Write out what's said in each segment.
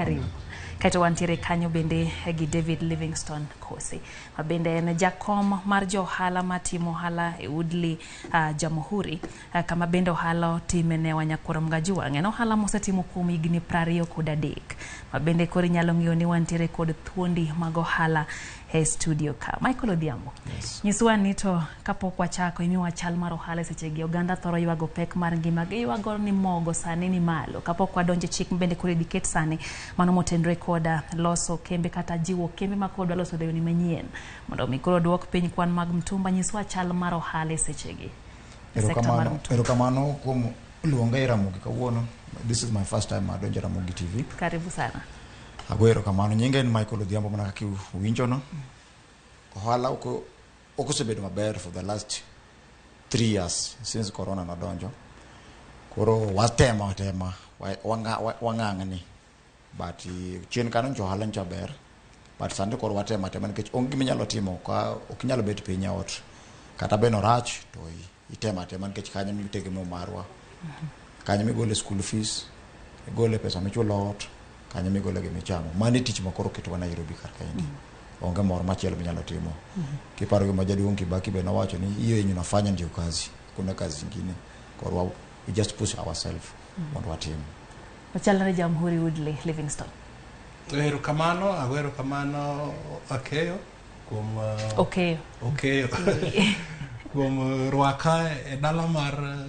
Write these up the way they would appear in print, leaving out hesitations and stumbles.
Karibu. Kaeto wantiere kanyo bende gi David Livingstone Kose, ma bende en jakom mar jo ohala matimo ohala e Woodley Jamhuri, kama bende ohala otime ne Wanyakwar Mgajuang'. En ohala mosetimo kuom higni 23, ma bende koro inyalo ng'eyo ni wantiere kod thuondi mag ohala e studio ka. Michael Odhiambo, Yes. nyiswa ni to kapok wachako imiwa chal mar ohala e sechegi, oganda thoro ywago pek mar ngima, giywago ni mogo sani ni malo. Kapok wadonjo e chik bende koro idhi ket sani, mano motenore koda loso kembe kata jiwo kembe ma koro dwa loso lewni manyien mondo mi koro duok piny kwan mag mtumba. Nyiswa chal mar ohala e sechegi e sekta mar Erokamano, mtumba. erokamano kuom luonga e Ramogi kawuono. This is my first time adonjo e Ramogi TV. Karibu sana. Ago erokamano. Nyinga en Michael Odhiambo mana kaka uwinjono. Ohala ok osebedo maber for the last 3 years since corona nodonjo. Koro watemo atema, wang'ang'ni. But chien kanyo ncho ohala ncha ber. But sani koro watemo atema nikech onge gima inyalo timo ka ok inyal bet piny e ot. Kata bed norach to itemo atema nikech kanyo mitegemeo marwa. Kanyo migole school fees, igole pesa michulo ot, kanyo migole gimichamo. Mano e tich ma koro oketowa Nairobi kar kaendi. Onge moro machielo minyalo timo. Kiparo gima jaduong' Kibaki be nowacho ni hiyo yenye unafanya ndio kazi, kuna kazi ingine. Koro we just push ourselves mondo watim. Ochalore Jamhuri Woodley Livingstone. Erokamano, ago erokamano Akeyo kuom Okeyo. Okeyo kuom rwaka e dala mar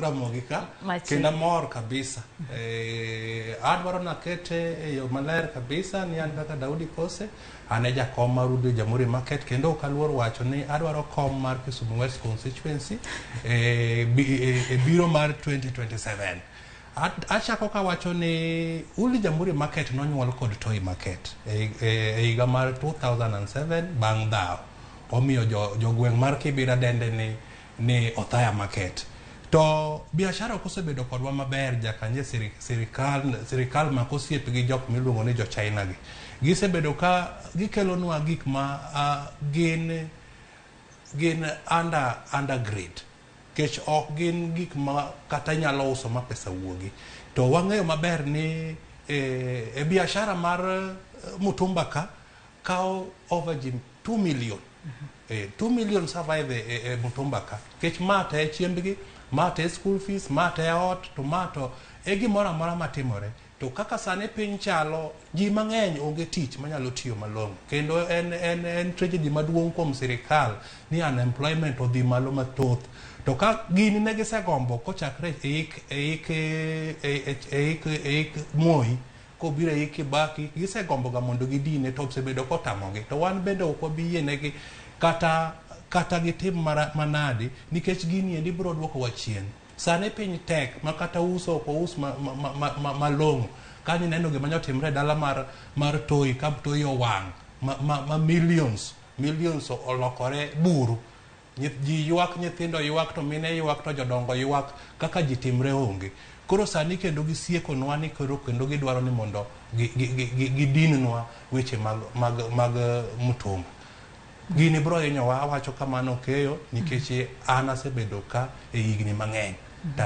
Ramogi ka. Machiegni. Kendo amor kabisa. Adwaro nakete e yo maler kabisa ni an kaka Daudi Kose an e jakom mar Woodley Jamhuri Market, kendo ok aluor wacho ni adwaro kom mar Kisumu West constituency e biro mar 2027. Achako kawacho ni Woodley Jamhuri Market nonyuol kod Toi Market e higa mar 2007 bang' dhaw. Omiyo jogweng' mar Kibira dende ni Othaya Market. To biashara ok osebedo kodwa maber jakanye sirikal mako osiep gi jok miluongo ni jo China gi. Gisebedo ka gikelonwa gik ma gin under grade kech ok gin gik ma kata inyalo uso ma pesa wuogi. To wang'eyo maber ni e biashara mar mutumba ka kawo over ji 2 million. 2 million survive e mutumba ka kech ma to e chiembgi, ma to e school fees, ma to e ot, to ma to e gimoro amora matimore. To kaka sani piny chalo, ji mang'eny onge tich manyalo tiyo malong'o, kendo en tragedy maduong' kuom sirikal ni unemployment odhi malo mathoth. To ka gini ne gisegombo kochakre e hik Moi kobiro e hik Kibaki, gisegombo ga mondo gidine, to osebedo kotamogi. To wan bende ok wabi yienegi kata gitim manadi, nikech gini endi biro duokowa chien. Sani piny tek ma kata uso ok ous malong'o. Kanyo ineno gima nyotimre e dala mar Toi ka Toi owang' ma millions millions olokore buru. Ji ywak, nyithindo ywak, to mine ywak, to jodongo ywak, kaka ji timre onge. Koro sani kendo gisiekonwa ni koro kendo gidwaro ni mondo gidinwa weche mag mtumba. Gini biro hinyowa, awacho kamano keyo nikech an asebedo ka e higni mang'eny. To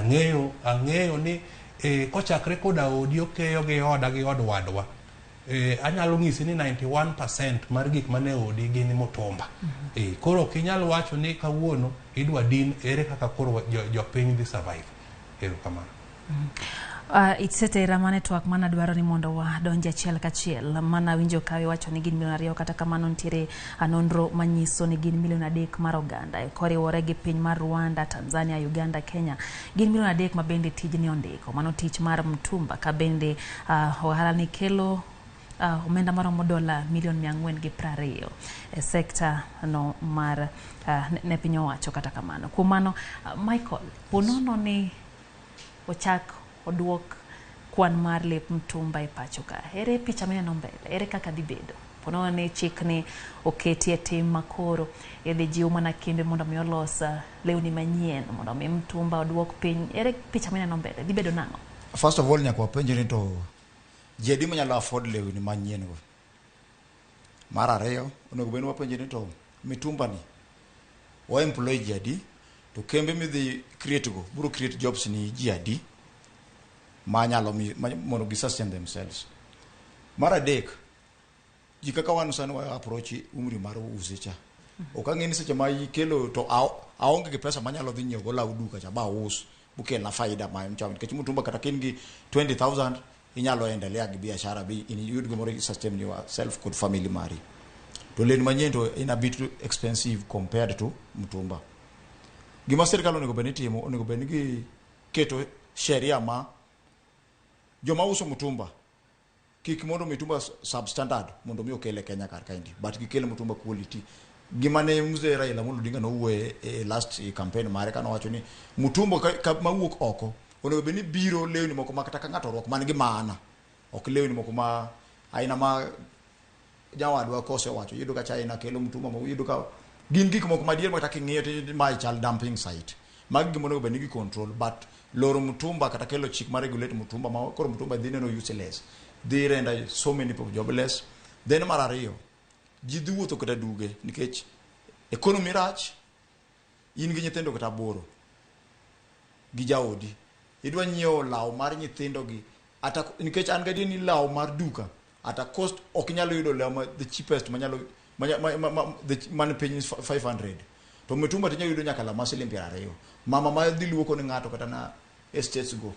ang'eyo ni kochakre koda odi okeyo gi oda gi od wadwa. Anyalo nyisi ni 91% mar gik mane odi gin mutumba. Koro ok inyal wacho ni kawuono idwa din, ere kaka koro jopiny dhi survive? Erokamano. Isetera mana e twak mana dwaro ni mondo wadonj achiel kachiel mana winjo ka iwacho ni gin milion 2, kata kamano nitiere nonro manyiso ni gin milion 3 mar oganda koriwore gi piny mar Rwanda, Tanzania, Uganda, Kenya, gin milion 3 ma bende tijni ondiko mano tich mar mtumba ka bende ohala ni kelo omenda maromo dola milion 420 e sekta no mar ne piny owacho. Kata kamano, kuom mano, Michael, ponono ni ochak oduok kwan mar lep mtumba e pacho ka, ere picha mineno mbele? Ere kaka dhi bedo ponono ni chik ni oketi e tim makoro idhi jiw mana kembe mondo mi olos lewni manyien mondo mi mtumba oduok piny? Ere picha mineno mbele? Dhi bedo nang'o? First of all, nyaka wapenjre ni to ji adi manyalo afford lewni manyien go. Mar ariyo, onego bed ni wapenjre ni to mitumba ni wa employ ji adi, to kembe midhi create go biro create jobs ni ji adi manyalo mi mondo gi sustain themselves. Mar adek, ji kaka wan sani wa approach umri mar use cha. Ok ang'e ni seche ma ikelo to aonge gi pesa manyalo dhi nyiewo go law duka cha ba aus bukelna faida ma mchamo nikech mtumba kata ka in gi 20,000 inyalo endelea gi biashara bi in iyud gimoro i sustain yourself kod family mari. To lewni manyien to in a bit expensive compared to mtumba. Gima sirkal onego bed ni timo, onego bed ni giketo sheria ma joma uso mtumba kik mondo mitumba substandard mondo mi okel e Kenya kar kaendi, but gikel mtumba quality. Gima ne Mzee Raila Amolo Odinga nowuoye e last campaign mare kanowacho ni mtumba ka mawuok oko onego bed ni biro lewni moko ma kata ka ng'ato orwako man gi maana, ok lewni moko ma aina ma jawadwa kosewacho. Iyudo ka China kelo mtumba moko, iyudo ka gin gik moko madier ma kata king'iyo to mae chal dumping site. Magi gima onego bed ni gi control, but loro mtumba kata kelo chik ma regulate mtumba ma koro mtumba dhi neno useless, dhi render so many people jobless. Then mar ariyo, ji dhi wuotho kata duge nikech economy rach. In gi nyithindo kata aboro gi jaodi, idwa nyiewo law mar nyithindo gi ata nikech an gadier ni law mar duka at a cost ok inyal yudo law ma the cheapest manyalo ma, man piny 500, to mitumba tinyalo yudo nyaka law ma siling 20. Mama ma dhi luoko ni ng'ato kata na estates go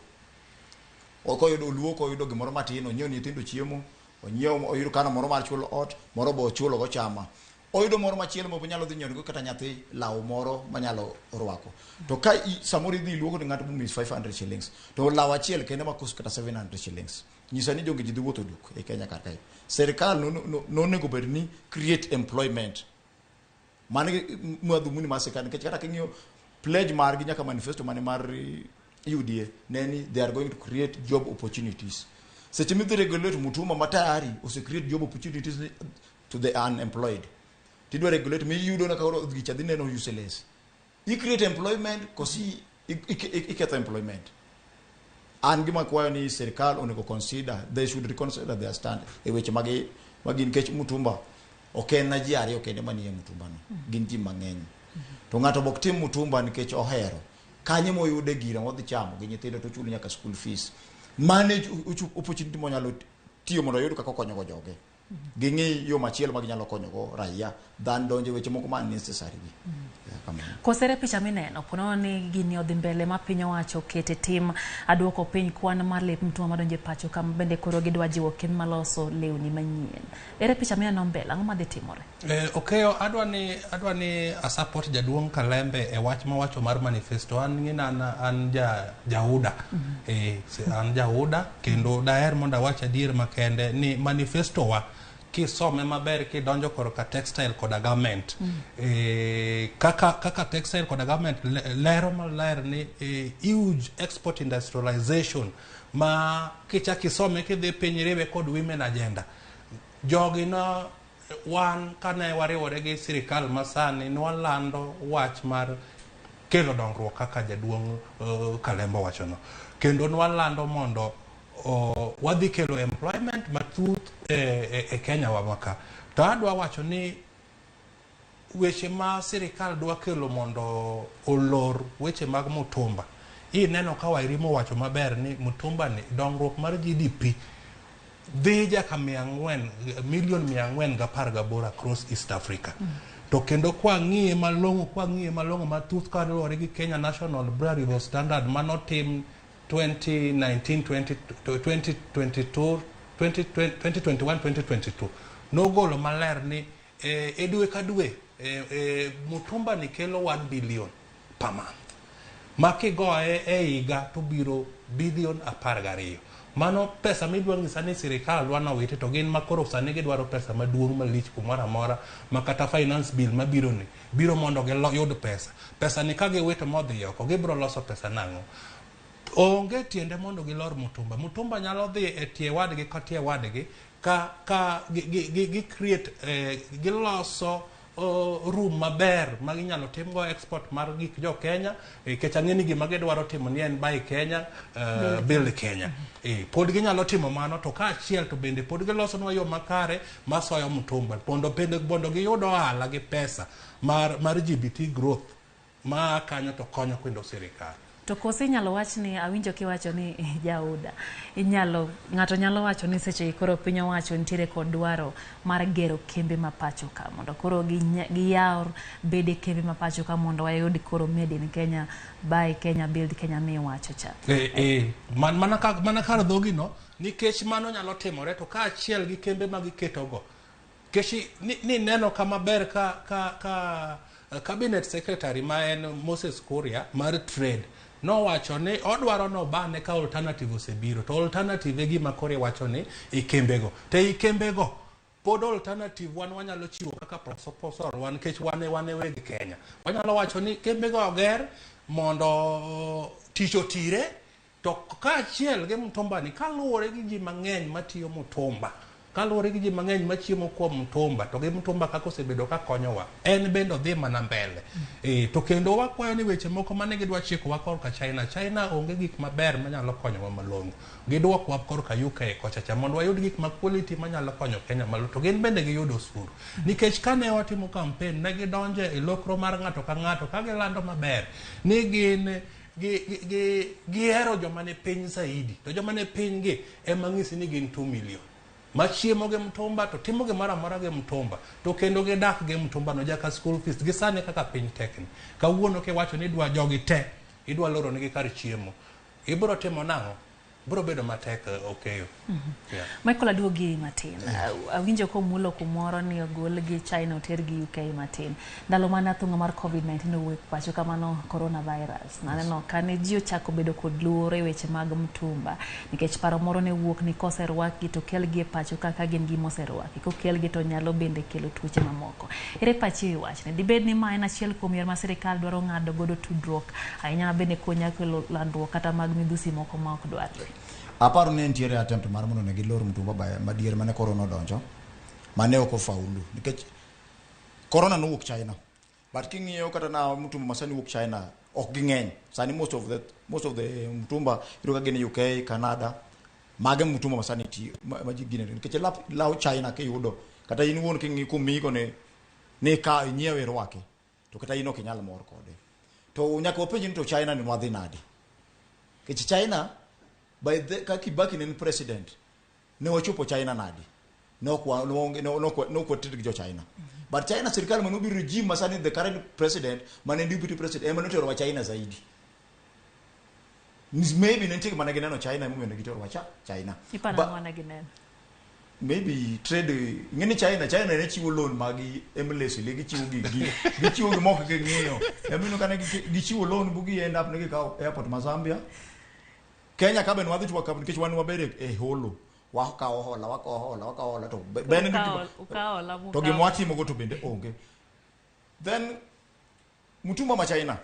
ok oyudo luoko, oyudo gimoro matin onyiewo nyithindo chiemo, onyiewo, oyudo kano moro mar chulo ot, moro bo ochulo go chama, oyudo moro machielo mo nyalo dhi nyiewo kata nyathi law moro manyalo rwako. To ka samoro idhi luoko ni ng'ato bomis 500 shillings to law achiel kende ma cost kata 700 shillings, nyisa ni jonge ji dhi wuotho duk e Kenya kar kae. Sirikal nonego bed ni create employment. Mano e madhumuni mar sirikal, nikech kata king'iyo pledge margi nyaka manifesto mane mar UDA ne ni they are going to create job opportunities. Seche midhi regulate mtumba ma tayari ose create job opportunities to the unemployed, tidwa regulate miyudo na koro gicha dhi neno useless. I create employment kosi iketho employment? An gima kwayo ni sirikal onego consider, they should reconsider their stand e weche magi magi, nikech mtumba ok en na ji ariyo kende manie mtumba no, gin ji mang'eny. To ng'ato bok tim mtumba nikech ohero kanye moyude gino modhi chamo gi nyithindo to chulo nyaka school fees. Manage opportunity monyalo tiyo mondo oyud kaka okonyogo joge. Ging'i yo machielo ma ginyalo konyogo raia than donjo e weche moko ma unnecessary gi. Yeah, kamano. Kosere picha mineno ponono ni gini odhi mbele ma piny owacho okete tim aduoko piny kwan mar lep mtumba madonjo e pacho ka, bende koro gidwa jiwo kembe maloso lewni manyien. Ere picha mineno mbele, ang'o madhi timore? Okeyo, adwa ni asupport jaduong' Kalembe e wach mawacho mar manifesto. An ng'ina an ja jauda. An jauda kendo daher mondo awach adier makende ni manifesto wa kisome maber kidonjo korka textile koda garment, kaka textile koda garment lero maler ni huge export industrialization ma kichak isome kidhi piny riwe kod women agenda. Jogi no wan kane wariwore gi sirikal masani nwalando wach mar kelo dongruok kaka jaduong' Kalembo wachono, kendo nwalando mondo wadhi kelo employment mathoth e Kenya wa maka. To adwa wacho ni weche ma sirikal dwa kelo mondo olor weche mag mutumba, ineno ka Wairimu owacho maber ni mutumba ni dongruok mar GDP dhi jaka 400, milion 418 across East Africa. To kendo kwang'iye malong'o, kwang'iye malong'o mathoth kaluwore gi Kenya National Bureau Standard manotim 2019 20, 2022 2021 2022 nogolo maler ni e dwe ka dwe mutumba ni kelo 1 billion per month, ma kigoye e higa to biro bilion 12. Mano pesa midwa nyisa ni sirikal dwa nowiti to gin ma koro sani gidwaro pesa maduong' malich kumoro amora ma kata finance bill mabiro ni biro mondo giyud pesa. Pesa ni ka giwito modhi oko gibiro loso pesa nang'o? Onge tiende mondo gilor mutumba. Mutumba nyalo dhi e tie wadgi ka tie wadgi ka gi create giloso room maber ma ginyalo timgo export mar gik jo Kenya, nikech ang'e ni gima gidwaro timo ni en buy Kenya, build Kenya. Pod ginyalo timo mano to kaachiel to bende pod gilosonwa yo makare masoyo mutumba mondo bende mondo giyud ohala gi pesa mar GBT growth ma kanyo to konyo kendo sirikal. To koso inyalo wach ni awinjo kiwacho ni jauda inyalo ng'ato nyalo wacho ni seche koro piny owacho nitiere kod dwaro mar gero kembe ma pacho ka mondo koro giyaw bede kembe ma pacho ka mondo wayud koro made in Kenya, buy Kenya, build Kenya miwacho cha. Mana kar dhogi no, nikech mano nyalo timore to kaachiel gi kembe ma giketogo. Nikech ni neno kama ber ka cabinet secretary ma en Moses Kuria mar trade nowacho ni odwaro nobane ka alternative osebiro, to alternative e gima koro iwacho ni e kembego. To ei kembego pod alternative wan wanyalo chiwo kaka proposal wan nikech wan e weg Kenya. Wanyalo wacho ni kembego oger mondo tich otire, to kaachiel gi mtumba ni kaluwore gi ji mang'eny matiyo mtumba, kaluwore gi ji mang'eny machiemo kuom mtumba, to gi mtumba kaka osebedo ka konyowa, en bende odhi mana mbele. To kendo wakwayo ni weche moko mane gidwa chikowa korka China, China onge gik maber manyalo konyowa malong'o. Gidwokwa korka UK kocha cha mondo wayud gik ma quality manyalo konyo Kenya malo, to gin bende giyudo osuru. Nikech kane watimo campaign, ne gidonje e lokro mar ng'ato ka ng'ato ka gilando maber ni gin gihero joma ni piny zaidi, to joma ni piny gi ema ng'isi ni gin 2 million machiemo gi mtumba to timo gimoro amora gi mtumba, to kendo gidak gi mtumba no jaka school fees gi sani kaka piny tekni. Kawuono kiwacho ni idwa jogi te, idwa loro negi kar chiemo, ibiro timo nang'o? Biro bedo matek okeyo. Yeah. Michael, aduogi matin. Awinjo komulo kumoro ni ogol gi China oter gi UK matin. Ndalo mane athung'a mar COVID-19 owuok pacho kamano, coronavirus. Naneno kane ji ochako bedo kod luoro e weche mag mtumba, nikech paro moro ne wuok ni koserwakgi to kelgi e pacho kaka gin gima oserwaki. Kokelgi to nyalo bende kelo tuoche mamoko. Ere pachi e wachni? Dibed ni ma en achiel kuom yore ma sirikal dwaro ng'ado godo tudruok ahinya ma bende konya kelo landruok kata mag midhusi moko ma ok dwarre? Aparo ni nitiere attempt mar mondo ne gilor mtumba madier mane corona odonjo, mane ok ofaulu nikech corona nowuok China. But king'iyo kata na mtumba masani wuok China ok ging'eny. Sani most of the mtumba iyudo ka gin UK, Canada, mage mtumba masani ti ma ji ginene nikech law China kiyudo kata in wuon king'i kumigo ni ka inyiewe irwake to kata in ok inyal mor kode. To nyaka wapenj ni to China ni wadhi nade? Nikech China by the ka Kibaki ne en president ne wachopo China nade? Ne ok wa- ne waonge- ne ok wated gi jo China. But China sirikal mane obiro regime masani the current president mane en deputy president ema noterowa China zaidi. Maybe ne nitie gima ne gineno China emomiyo ne giterowa China. Iparo ang'o ne gineno? Maybe trade ing'eni China ne chiwo loan magi endlessly, gichiwo gigi gichiwo gimoko ging'iyo emomiyo kane gichiwo loan bu gi end up ne gikawo airport ma Zambia. Kenya ka bende wadhi to wakawo nikech wan wabedo e holo, wakawo hola, wakawo hola, wakawo hola to ben Ukawo hola to mukawo. Gima watimogo to bende onge. Then mtumba ma China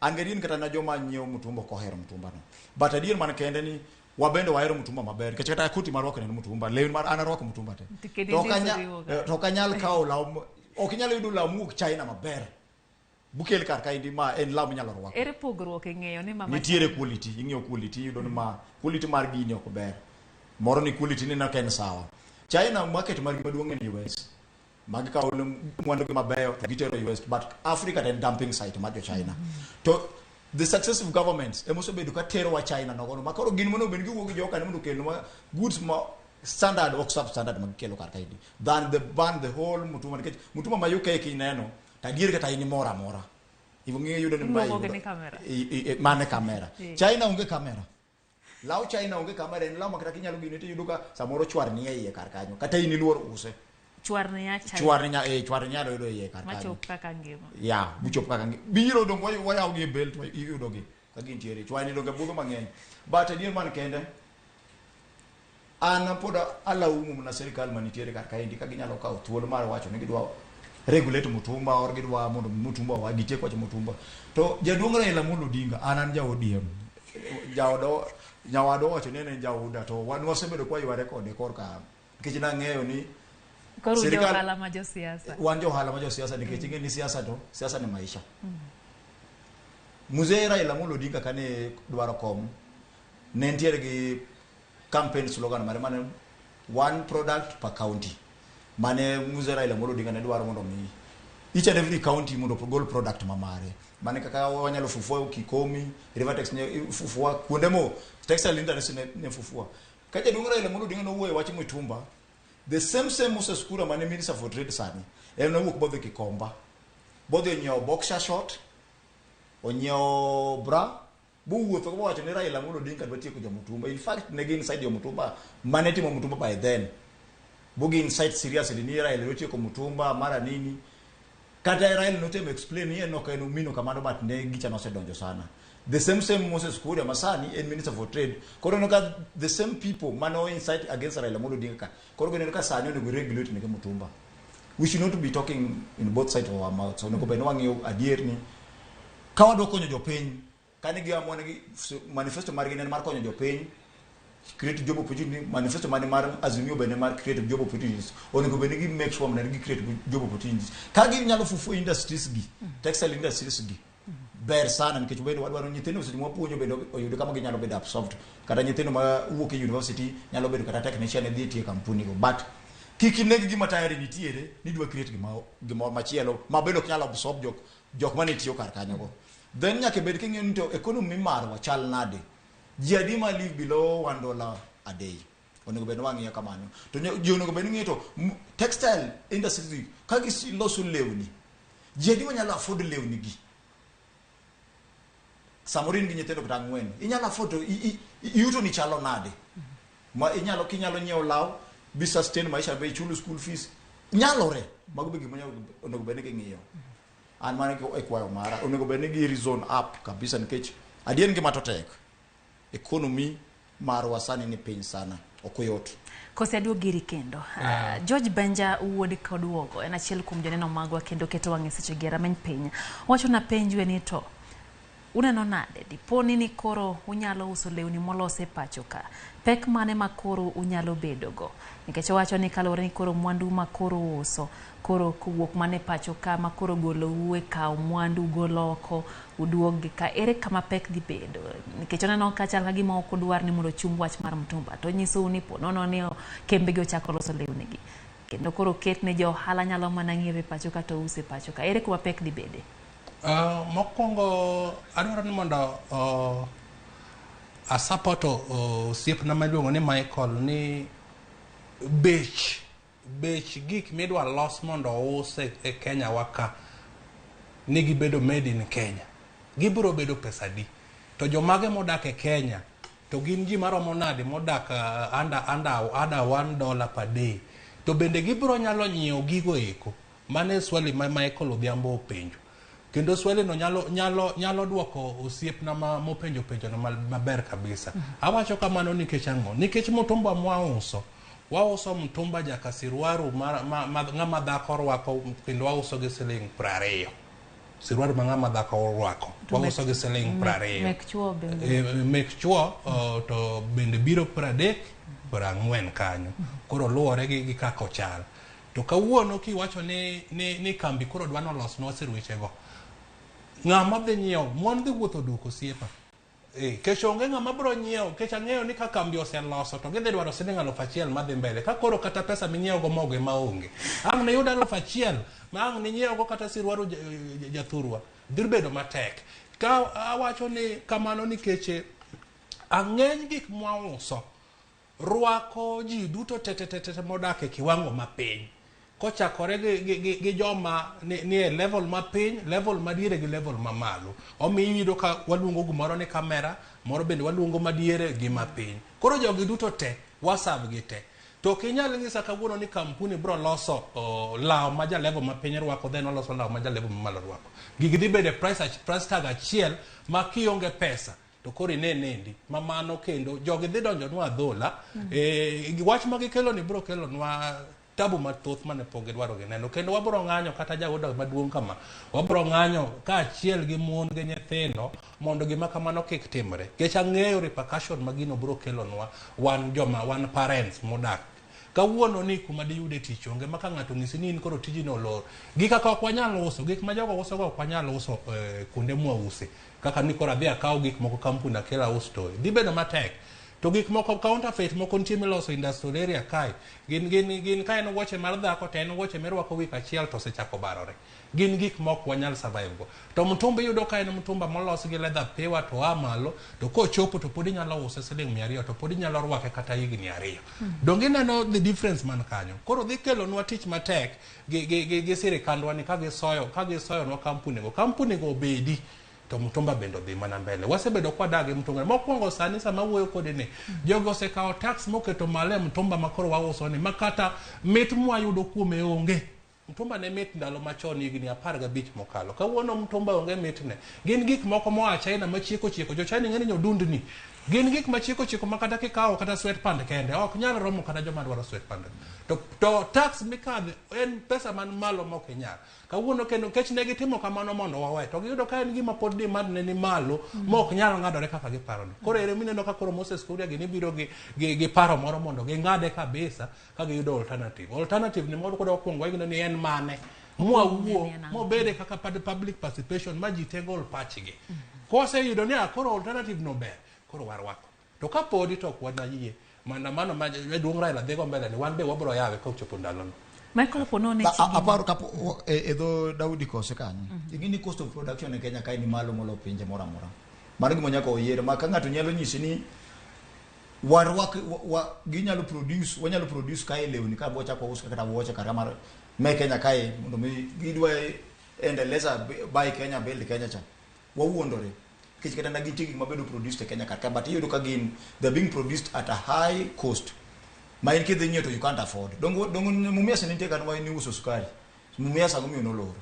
an gadier kata na joma nyiewo mtumba ok ohero mtumba no, but adier man kende ni wabende wahero mtumba maber nikech kata koti marwako en mtumba, lewni mar an arwako mtumba te. To kendo To ok indisori go. To ok anyal kawo law ok inyal yudo law mowuok China maber bukel kar kaendi ma en law minyalo rwako. Ere pogruok e ng'eyo ni mama Nitiere quality, ing'iyo quality, iyudo ni ma quality mar gini ok ber, moro ni quality ni ok en sawa. China market margi maduong' en US, magikawo mwandu gi mabeyo to gitero US, but Africa to en dumping site mar jo China. To the successive governments ema osebedo ka terowa China nogono ma koro gin monego bed ni giwuok gi joka ni mondo okelnwa goods ma standard ok substandard ma gikelo kar kaendi than the ban the whole mtumba, nikech mtumba ma UK kineno to adier kata in moro amora ing'eyo yudo ni ma Iluongo gi yudo- ni camera. Mane camera. China onge camera, law China onge camera, en law ma kata kinyalo gine tiyudo ka samoro chwar ni e iye kar kanyo kata in iluor use. Chwar ni ya China. Chwar ni chwar ni nyalo yudo e iye kar kanyo. Machop kaka ngima. Ya buchop kaka biro dong wayaw gi e belt iyudo gi ka gintiere chwar ni donge budho mang'eny. But adier man kende an pod alaumu mana sirikal manitiere kar kaendi ka ginyalo kawo thuolo mar wacho ni gidwa regulate mutumba or gidwa mondo mutumba wa gitiek wacho mutumba. To jaduong' Raila Amolo Odinga an ja ODM, jaodo nyawadwa wacho ni en jaoda to wan wasebedo kwa yware kode korka nikech nang'eyo ni Koro un Sirikal johala ma josiasa. Wan johala ma josiasa nikech ing'e ni siasa to siasa ni maisha. Mzee Raila Amolo Odinga kane dwaro kom ne nitiere gi campaign slogan mare mane "one product per county" mane Mzee Raila Amolo Odinga ne dwaro mondo mi Each and every county mondo ogol product mamare. Mane kaka wanyalo fufua Kikomi, Rivertex ne fufua kuonde mo textile industry ne fufua. Ka jaduong' Raila Amolo Odinga nowuoyo e wach mitumba, the same same Moses Kuria mane Minister for Trade sani, en nowuok bodhi Gikomba. Bodhi onyiewo boxer short, onyiewo bra, bowuotho bowacho ni Raila Amolo Odinga dwa tieko jomutumba. In fact, ne gin inside jomutumba mane timo mutumba by then. Bogi inside seriously ni Raila dwa tieko mutumba mara nini. Kata Raila notemo explain ni en ok en umino kamano, but ne gicha nosedonjo sana. The same same Moses Kuria masani en Minister for Trade. Koro ineno ka the same people mane o incite against Raila Amolo Odinga ka. Koro gineno ka sani onego regulate negi mutumba. We should not be talking in both sides of our mouths. Onego bed ni wang'iyo adier ni ka wadwa konyo jopiny kane giamua ni manifesto margi ne en mar konyo jopiny, create job opportunity. Manifesto mane mar Azimio bende mar create job opportunities, onego bed ni gi make sure ni gi create job opportunities ka ginyalo fufu industries gi, textile industries gi ber sana, nikech bende wadwaro nyithindo seche mwapuonjo bende oyud kama ginyalo bedo absorbed, kata nyithindo ma wuok e university nyalo bedo kata technician e dhi tiyo e kampuni go, but kik ineg gima tayari nitiere ni dwa create gima machielo ma bende ok nyal absorb jok mane tiyo kar kanyo go. Then nyaka bed king'iyo ni to economy marwa chal nade, ji adi ma live below $1 a day. Onego bed ni wang'iyo kamano to ji onego bed ni ng'iyo to textile industry ka giloso lewni, ji adi manyalo afford lewni gi. Samoro in gi nyithindo kata ang'wen, inyalo afford to yuto ni chalo nade ma inyalo kinyalo nyiewo law bi sustain maisha, be ichul school fees nyalore. Mago be gima onego bed ni ging'iyo. An mano e kwayo mara, onego bed ni gi reason up kabisa, nikech adier ngima to tek, economy marwa sani ni piny sana, ok oyot. Kose aduog iri kendo. George Benja wuod Koduogo en achiel kuom joneno magwa kendo keto wang'e seche gi e rameny piny. Owacho na penjwe ni to uneno nade diponi ni koro unyalo uso lewni molos e pacho ka, pek mane ma koro unyalo bedo go? Nikech owacho ni kaluwore ni koro mwandu ma koro uso koro kowuok mana e pacho ka ma koro golou e kawo mwandu golo oko uduog gi ka, ere kama pek dhi bedo? Nikech oneno ka chal ka gima ok udwar ni mondo ochung wach mar mtumba, to onyisou ni po nono ni kembegi ochako loso lewni gi kendo koro ket ne jo ohala nyalo mana ng'iewo e pacho ka to use e pacho ka, ere kuma pek dhi bede? Mokwongo adwaro ni mondo asupport osiepna miluongo ni Michael ni bech gik midwa los mondo ous e Kenya wa ka ni gibedo made in Kenya gibiro bedo pesa adi, to jomage modak e Kenya, to gin ji maromo nade modak under $1 per day, to bende gibiro nyalo nyiewo gigo eko. Mano e swali ma Michael Odhiambo openjo, kendo swali no nyalo duoko osiepna ma mopenjo penjo no maber kabisa. Awacho kamano nikech ang'o? Nikech mtumba mwauso, wauso mtumba jaka siruaru ma ng'ama dhako rwako, kendo wauso gi siling 20. Siruaru ma ng'ama dhako rwako wauso gi siling 20. Mek chuo bende? Mek chuo to bende biro 30, 40 kanyo. Koro luwore gi kaka ochal. To kawuono kiwacho ni kambi koro dwa nolosnwa sirwechego, ng'ama dhi nyiewo? Mon dhi wuotho duk osiepa. Kech onge ng'ama biro nyiewo, kech ang'eyo ni ka kambi oseloso to gidhi dwaro siling 1000 madhi mbele. Ka koro kata pesa minyiewo go mogo ema onge, ang' niyud 1000 ma ang' ninyiewo go kata siruaru jathurwa, dhi bedo matek. Ka awacho ni kamano nikech ang'eny gik mwauso rwako ji duto te te te te modak e kiwango mapiny, kochakore gi joma ni e level mapiny, level madiere gi level mamalo. Omiyo iyudo ka waluongo gimoro ni kamera moro, bende waluongo madiere gi mapiny. Koro jogi duto te waserve gi te. To ok inyal nyisa kawuono ni kampuni biro loso law ma ja level mapiny rwako, then oloso law ma ja level mamalo rwako. Gigi dhi bedo e price tag achiel ma kionge pesa to koro ine nendi ma mano, kendo jogi dhi donjonwa adhola. Wach ma gikelo ni biro kelonwa tabu mathoth mane pok gidwaro gineno, kendo wabiro ng'anyo kata jaoda maduong' kama wabiro ng'anyo kaachiel gi mon gi nyithindo mondo gima kamano kik timre, nikech ang'eyo repercussion ma gino biro kelonwa wan joma wan parents modak kawuono ni kuma diyude tich onge, ma ka ng'ato onyisi ni in koro tijino olor. Gi kaka ok wanyal uso gik ma jogo uso go, ok wanyal uso kuonde mwause, kaka ni koro adhi akaw gik moko kampuni akel aus, to dhi bedo matek. To gik moko counterfeit moko nitie miloso industrial area kae. Gin ka en wuoche mar dhako to en wuoche mirwako wik achiel to osechako barore. Gin gik mok wanyal survive go. To mtumba iyudo ka en mtumba molos gi leather piwa to oa malo to kochopo to pod inyalo use siling 200 to pod inyalo rwake kata higni 2. Donge ineno the difference man kanyo? Koro dhi kelonwa tich matek gi sirikandwa ni ka gisoyonwa kampuni go. Kampuni go obedi to mtumba bende odhi mana mbele. Wasebedo kwadak gi mtumba. Mokwongo sani sama wuoyo kode ni, jogo osekawo tax moketo malo e mtumba ma koro wauso ni, ma kata mit mwayudo kuome onge. Mtumba ne mit ndalo machon higni 15 mokalo. Kawuono mtumba onge mitne. Gin gik moko moa China machieko chieko. Jo China ing'e ni nyodundni. Gin gik machieko chieko ma kata kikawo kata sweatpant kende ok nyal romo kata joma dwaro sweatpant. To tax mikadhe en pesa man malo mok inyal. Kawuono kendo kech ne gitimo kamano mondo wawe to giyudo ka en gima pod demand ne ni malo mok nyal ng'adore kaka giparo ni. Koro ere mineno ka koro Moses Kuria gini biro gi paro moro mondo ging'ade kabisa ka giyudo alternative. Alternative ni moro kod okwongo wayudo ni en mane mwawuo mobede kaka public participation ma ji te gol pachgi. Koseyudo ni koro alternative no ber koro warwako. To ka podi to ok wanayie maandamano ma jaduong' Raila dhigo mbele ni wan be wabro yawe kochopo ndalono. Michael Opono ne aparo kapo e dho Daudi kose kanyo. Ing'e cost of production e Kenya kae ni malo molo pinje moro amora. Mano gima nyaka oyier ma ka ng'ato nyalo nyisi ni warwak ginyalo produce, wanyalo produce kae lewni ka wachako uso kata wuoche kata mar me Kenya kae mondo mi gidwa endeleza buy Kenya build Kenya cha. Wawuondore. Nikech kata na gintie gik mabedo produced e Kenya kar ka, but iyudo ka gin they are being produced at a high cost. Ma in kidhi nyiewo to you can't afford. Dongo Mumias nitie kanyo ma niuso sukari. Mumias ang'o miyo noloro?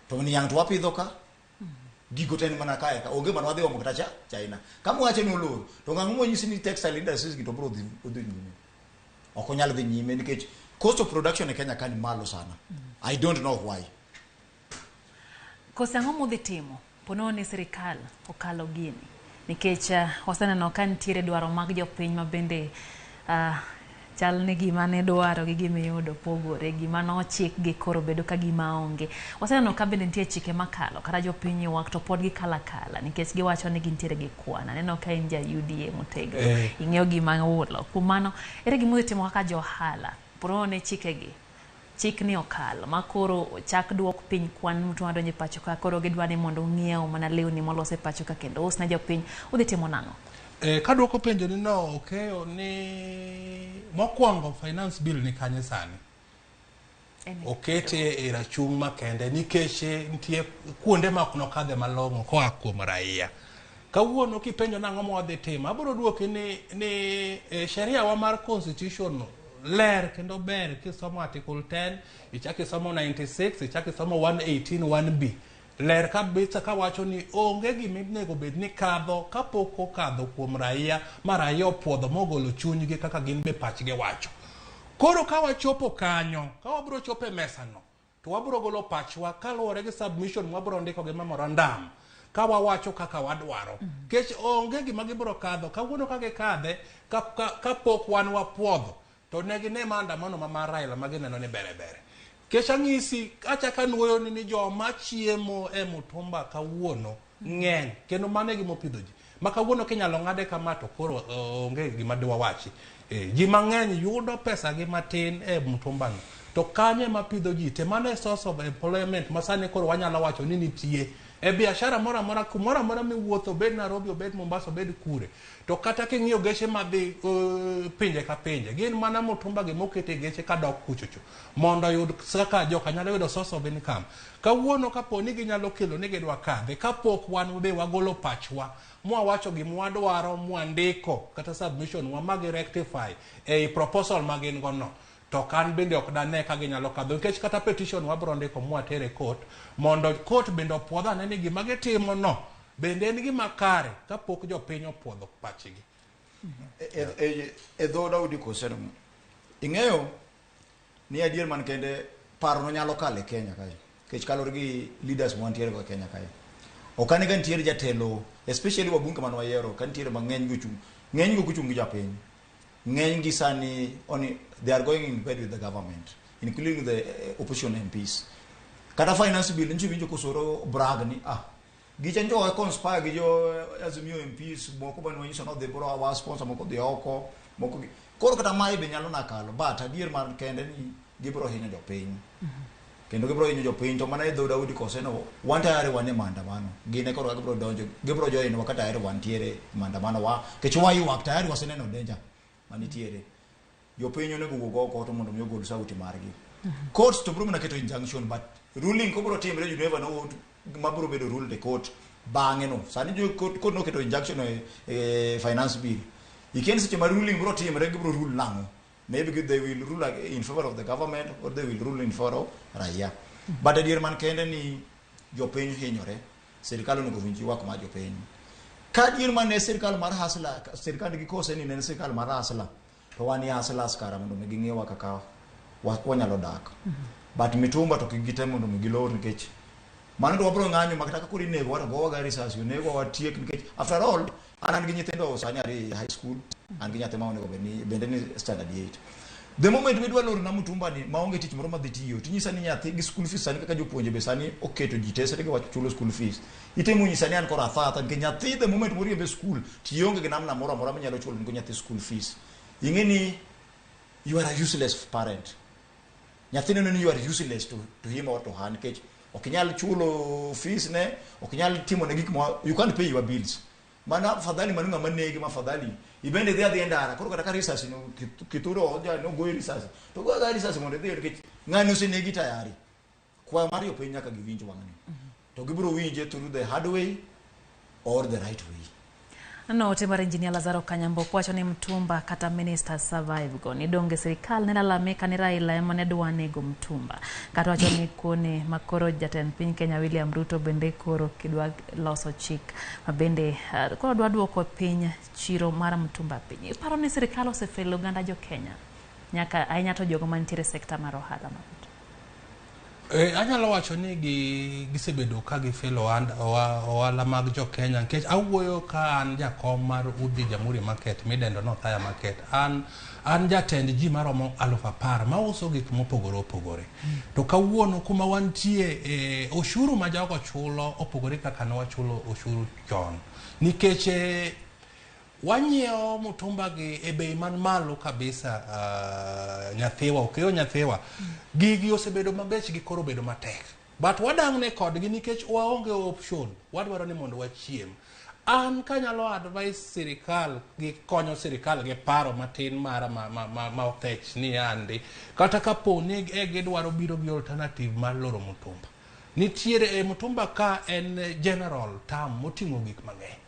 To niang' to wapidho ka. Gigo te en mana kae ka. Onge mana wadhi omo kata cha China. Kama wacho ni oloro, to ng'ang'o monyisi ni textile industries gi to biro dhi nyime. Ok onyal dhi nyime nikech cost of production e Kenya ka ni malo sana. I don't know why. Kose ang'o mudhi timo? Pono ni sirikal okalo gini. Nikech waseneno ka nitiere dwaro mag jopiny ma bende chal ni gima ne dwaro gi gima iyudo pogore, gima nochik gi koro bedo ka gima onge. Waseneno ka bende nitie chike makalo, kata jopiny ywak to pod gikalo akala nikech giwacho ni gintiere gi kwan. Aneno ka in ja UDA motegno, ing'eyo gima ulo. Kuom mano, ere gima udhi timo kaka jo ohala? Pono ne chikegi. Chik ni okalo ma koro chak duok piny kwan mtu madonjo e pacho ka koro gidwa ni mondo ung'iew mana lewni molos e pacho ka kendo us ne jopiny. Udhi timo nang'o? Kaduoko penjo ni no okeyo ni mokwongo finance bill ni kanye sani? Okete e rachung' makende nikech nitie kuonde ma ok nokadhe malong'o koa kuom raia. Kawuono kipenjo nang'o ma wadhi timo, abiro duoki ni sheria wa mar constitution ler kendo ber kisomo article 10, ichak isomo 96, ichak isomo 118 1B. Ler kabisa kawacho ni onge gima onego bed ni kadho kapok okadho kuom raia ma raia opuodho mogolo chunygi kaka gin be pachgi wacho. Koro ka wachopo kanyo, ka wabiro chopo e mesano, to wabiro golo pachwa kaluwore gi submission mwabiro ndiko gi memorandum ka wawacho kaka wadwaro. Kech onge gima gibiro kadho, kawuono ka gikadhe, kapok wan wapuodho, to ne gine maandamano ma mar Raila ma gineno ni bere bere. Kech ang'isi, achako anuoyo ni joma chiemo e mutumba kawuono ng'eny, kendo mano e gima opidho ji. Ma kawuono kinyalo ng'ade kama to koro onge gima dwawachi. Ji mang'eny yudo pesa gi matin e mutumbano. To kanyo ema pidho ji te, mano e source of employment ma sani koro wanyalo wacho ni nitie. E biashara moro amora, kumoro amora miwuotho, obed Nairobi, obed Mombasa, obed kure. To kata king'iyo geche madhi pinje ka pinje, gin mana mutumba gi mokete geche kadok kuchocho. Mondo oyud kaka joka nyalo yudo source of income. Kawuono kapo ni ginyalo kelo ni gidwa kadhe, kapok wan be wagolo pachwa, mwawacho gima wadwaro, mwandiko kata submission wa ma gi rectify ei proposal ma gin go no. To kan bende ok dane ka ginyalo kadho, nikech kata petition wabro ndiko mwatere court, mondo court bende opuodh ane ni gima gitimo no bende en gima kare kapok jopiny opuodho pachgi. E dho Daudi koseno, ing'eyo ni adier man kende paro no nyalo kalo e Kenya kae, nikech kaluwore gi leaders ma wantiere go e Kenya kae. Ok ane ka nitiere jatelo, especially wabunge mane wayiero, ka nitiere mang'eny gi ochung', ng'eny gi ok ochung' gi japiny. Ng'eny gi sani oni, they are going in bed with the government, including the opposition MPs. Kata finance bill, nchi winjo kosoro brag ni, Gicha njo conspire gi jo Azimio MPs moko mane wanyiso nodhi bro wa sponsor moko dhi oko moko gi. Koro kata mae be nyalo nakalo, but adier mar kende ni gibiro hinyo jopiny. Kendo gibiro hinyo jopiny to mana e dho Daudi koseno wan tayari wan e maandamano. Gin e koro ka gibiro donjo, gibiro join wa ka tayari wantiere e maandamano wa. Nikech waywak tayari waseneno danger manitiere. Jopiny onego wuog oko to mondo mi ogol sauti margi. Court to biro mana keto injunction, but ruling kobiro timre, you never know what mabiro bedo ruled e court bang'e no. Sani jo court noketo injunction e finance bill. Ikia ni seche ma ruling biro timre gibiro rule nang'o. Maybe they will rule in favor of the government or they will rule in favor of raia. But adier man kende ni jopiny hinyore, sirikal onego winj ywak mar jopiny. Ka adier man ne sirikal mar hustler, sirikal nigi kose ni ne en sirikal mar hustler, to wan hustlers kara mondo mi ging'iwa kaka wanyalo dak. But mitumba to kik gitem mondo mi gilor, nikech mano to wabiro ng'anyo ma kata ka koro inego wa to gowa ga risasi, onego watiek, nikech after all an gi nyithindo sani ariyo e high school, an gi nyathi ma onego bed ni bende ni standard 8. The moment midwa loro na mtumba ni maonge tich moro madhi tiyo, tinyisa ni nyathi gi school fees sani kaka jopuonje be sani oketo ji tesre gi wach chulo school fees. Itemo nyisa ni an koro atho atha nikech nyathi the moment moriembe school tionge gi namna moro amora minyalo chulo go nyathi school fees. Ing'e ni you are a useless parent. Nyathi neno ni you are useless to him or to her, nikech ok inyal chulo fees ne, ok inyal timo ne gik mo, you can't pay your bills. Mana afadhali mano ng'ama negi ma afadhali ibende idhi adhiya e ndara koro kata ka risasi no kituro ja no goyi risasi to go aga risasi mondo idhi, nikech ng'ani osenegi tayari. Kwayo mar jopiny nyaka giwinj wang'ni to gibiro winje through the hard way or the right way. Note mar Engineer Lazaro Kanyambo wacho ni mtumba kata minister survive go ni donge sirikal ne lalamika ni Raila ema ne dwa nego mtumba, kata wacho ni kuone makoro jatend piny Kenya William Ruto bende koro kidwa loso chik ma bende koro dwa duoko piny chiro mar mtumba piny. Iparo ni sirikal osefelo oganda jo Kenya nyaka ahinya to jogo mantiere e sekta mar ohala mar mtumba? Anyalo wacho ni gisebedo ka gifelo ohala mag jo Kenya, nikech awuoyo ka an jakom mar Udhi Jamhuri Market midendo ni Othaya Market. An jatend ji maromo 10,000 mauso gik mopogore opogore. To kawuono kuma wantie, oshuru ma jogo chulo opogore kaka ne wachulo oshuru chon. Nikech wanyiewo mutumba gi e bei man malo kabisa, nyathiwa okeyo nyathiwa gigi osebedo mabechgi koro obedo matek, but wadang'ne kodgi nikech waonge option, wadwaro ni mondo wachiem. An kanyalo advise sirikal gi konyo sirikal gi paro matin mara ma othech ni andi kata kapo ni e gidwaro biro gi alternative mar loro mutumba, nitiere e mutumba ka en general term moting'o gik mang'eny,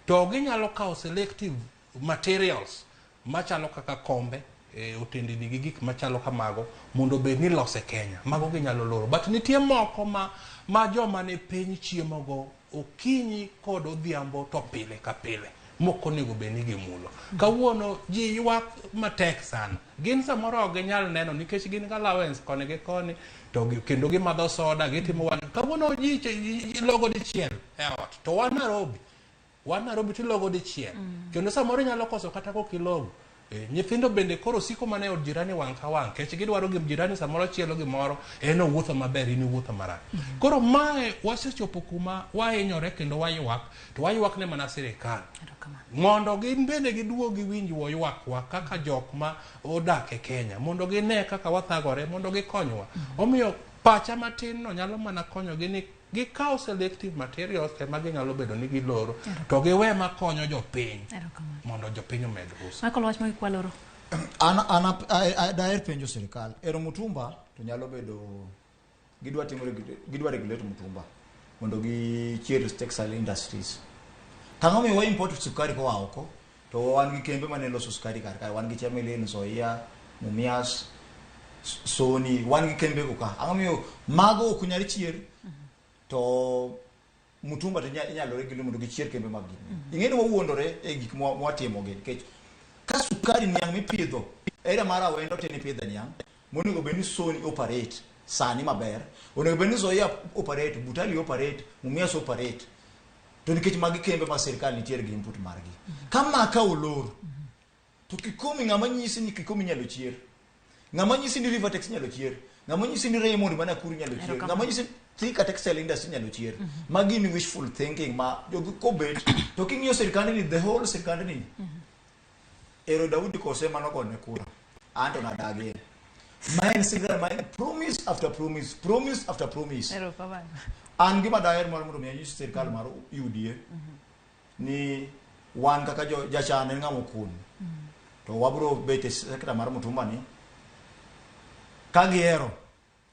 to ginyalo kawo selective materials machalo kaka kombe, otendni gi gik machalo kamago mondo obed ni lose Kenya. Mago ginyalo loro, but nitie moko ma joma ni piny chiemogo okinyi kod odhiambo to pile ka pile mok onego bed ni gimulo. Kawuono ji ywak matek sana, gin samoro ok ginyal neno nikech gin gi allowance koni gi koni to kendo gimadho soda gitimo wan kawuono ji logo dichiel e ot to wan Nairobi tilogo dichiel kendo samoro inyalo koso kata kokilogo. Nyithindo bende koro siko mana e od jirani wang' ka wang' kech gidwaro gim jirani samoro chielo gimoro en owuotho maber in iwuotho marach. Koro mae wasechopo kuma wahinyore kendo waywak to waywak ne mana sirikal Erokamano. Mondo gin bende giduog giwinj ywakwa kaka jok ma odak e Kenya mondo gine kaka wathagore mondo gikonywa. Omiyo pacha matin no nyalo mana konyogi ni gikaw selective materials ema ginyalo bedo ni giloro to giwe makonyo jopiny Erokamano. Mondo jopiny omed uso. Michael, wach mogik waloro. An daher penjo sirikal ero mutumba to nyalo bedo gidwa timo gidwa regulate mutumba mondo gichier textile industries, tang'o miyo wa import sukari koa oko to wan gi kembe mane loso sukari kar kae, wan gi Chemelil, Nzoia, Mumias, Sony, wan gi kembe go ka. Ang'o miyo mago ok nyal chier to mutumba to inyalo regulate mondo gichier kembe mag gini? Ing'e ni wawuondore e gik mwatimo gi, nikech ka sukari niang' mipidho area mar Awendo tin ipidhe niang' monego bed ni Sony operate sani maber, onego bed ni Nzoia operate, Butali operate, Mumias operate, to nikech magi kembe ma sirikal nitiere gi input margi ka maka olor to Kikomi, ng'ama nyisi ni Kikomi nyalo chier? Ng'ama nyisi ni Rivertex nyalo chier? Ng'ama nyisi ni Raymond ma Nakuru nyalo chier. Ng'ama nyisi Thika textile industry nyalo chier. Magi ni wishful thinking ma jogi kobet to king'iyo sirkand ni, the whole sirkand ni, ero Daudi Kose manogone kura, anto nadagie. Ma en sirkal ma en promise after promise, promise after promise. Erokamano. An gima daher mar mondo mi anyis sirkal mar UDA ni wan kaka jo jachan en ng'ama okun to wabro bet e sekta mar mutumba ni ka gihero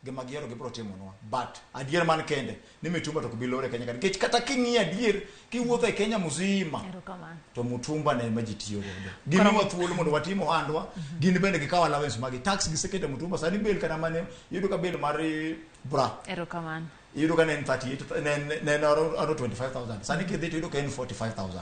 gima gihero gibro timonwa, but adier man kende ni mitumba to ok bi lor e Kenya ka, nikech kata king'iyo adier kiwuotho e Kenya mzima Erokamano. to mutumba ne ema ji tiyo godo. Gimiwa thuolo mondo watim ohandwa, gin bende gikawo allowance magi, tax giseketo e mutumba. Sani bel kata mane iyudo ka bel mar bra Erokamano. iyudo ka ne en 38, ne en around 25,000, sani kidhi to iyudo ka en 45,000.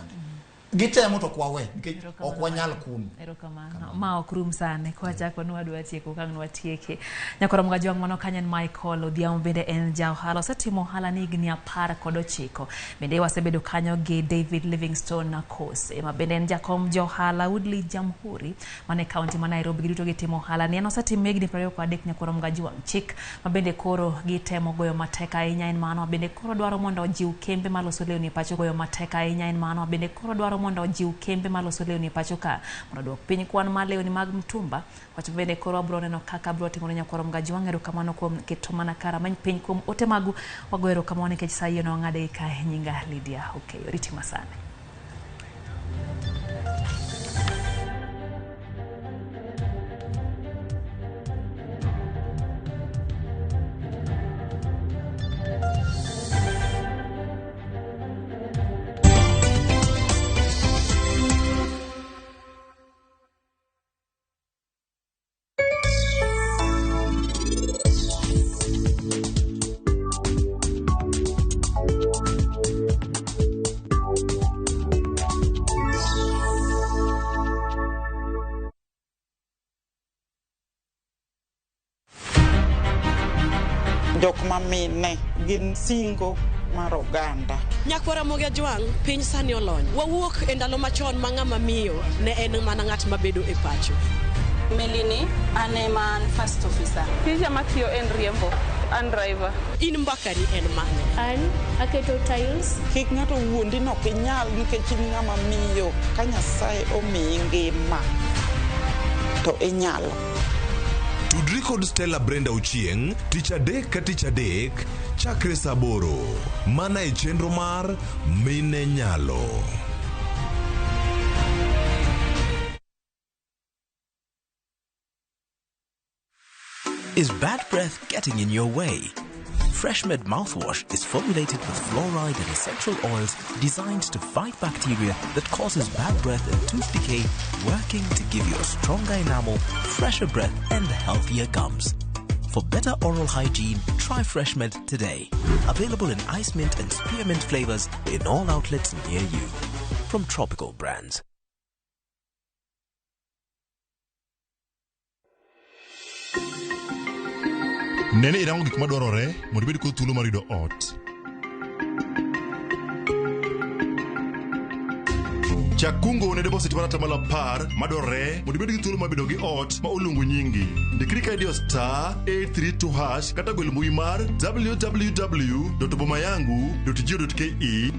Gitemo to ok wawe nikech Erokamano. ok wanyal kun. Erokamano. Ma ok rum sani. Kwachako nwadwa tieko kang' nwatieke. Nyakoro Mgajwang', mano kanyo en Michael Odhiambo, bende en ja ohala. Osetimo ohala ni higni 19. Bende wasebedo kanyo gi David Livingstone Kose, ma bende en jakom jo ohala Woodley Jamhuri mane kaunti ma Nairobi. Giduto gitimo ohala ni en osetimo higni 23. Nyakoro Mgajwang', chik ma bende koro gitemo goyo matek ahinya en mano ma bende koro dwaro mondo ojiw kembe maloso lewni e pacho. Goyo matek ahinya en mano ma bende koro dwaro mondo ojiw kembe maloso lewni e pacho ka mondo oduok piny kwan mar lewni mag mtumba. Wach bende koro wabro neno kaka bro timore. Nyakwaro Mgajwang', erokamano kuom keto mana kara many piny kuom ote magu. Wago erokamano nikech sa yieno wang'ade kae. Nyinga Lydia Okeyo, riti masani. Jok mamine gin singo mar oganda. Nyakwara Ramogi Ajwang', piny sani olony. Wawuok e ndalo machon ma ng'ama miyo ne en mana ng'at mabedo e pacho. Melini, an ema an first officer. Tija matiyo en riembo, an driver. In mbakani en mane? An aketo tiles. Kik ng'ato wuondi ni ok inyal nikech in ng'ama miyo. Ka Nyasaye omiyi ngima to inyalo. Tudri kod Stella Brenda Ochieng' tich adek ka tich adek chakre saa 8 mana e chenro mar Mine Nyalo. Is bad breath getting in your way? FreshMed mouthwash is formulated with fluoride and essential oils designed to fight bacteria that causes bad breath and tooth decay, working to give you a stronger enamel, fresher breath, and healthier gums. For better oral hygiene, try FreshMed today. Available in ice mint and spearmint flavors in all outlets near you. From Tropical Brands. Nene irango gik madwarore mondo ibed kod thuolo mar yudo ot. Chak kungo ne deposit mar 10% madwarore mondo ibed gi thuolo mar bedo gi ot ma oluongo nyingi. Ndikri ka idiyo *832# kata gwel mbui mar www.bomayangu.go.ke.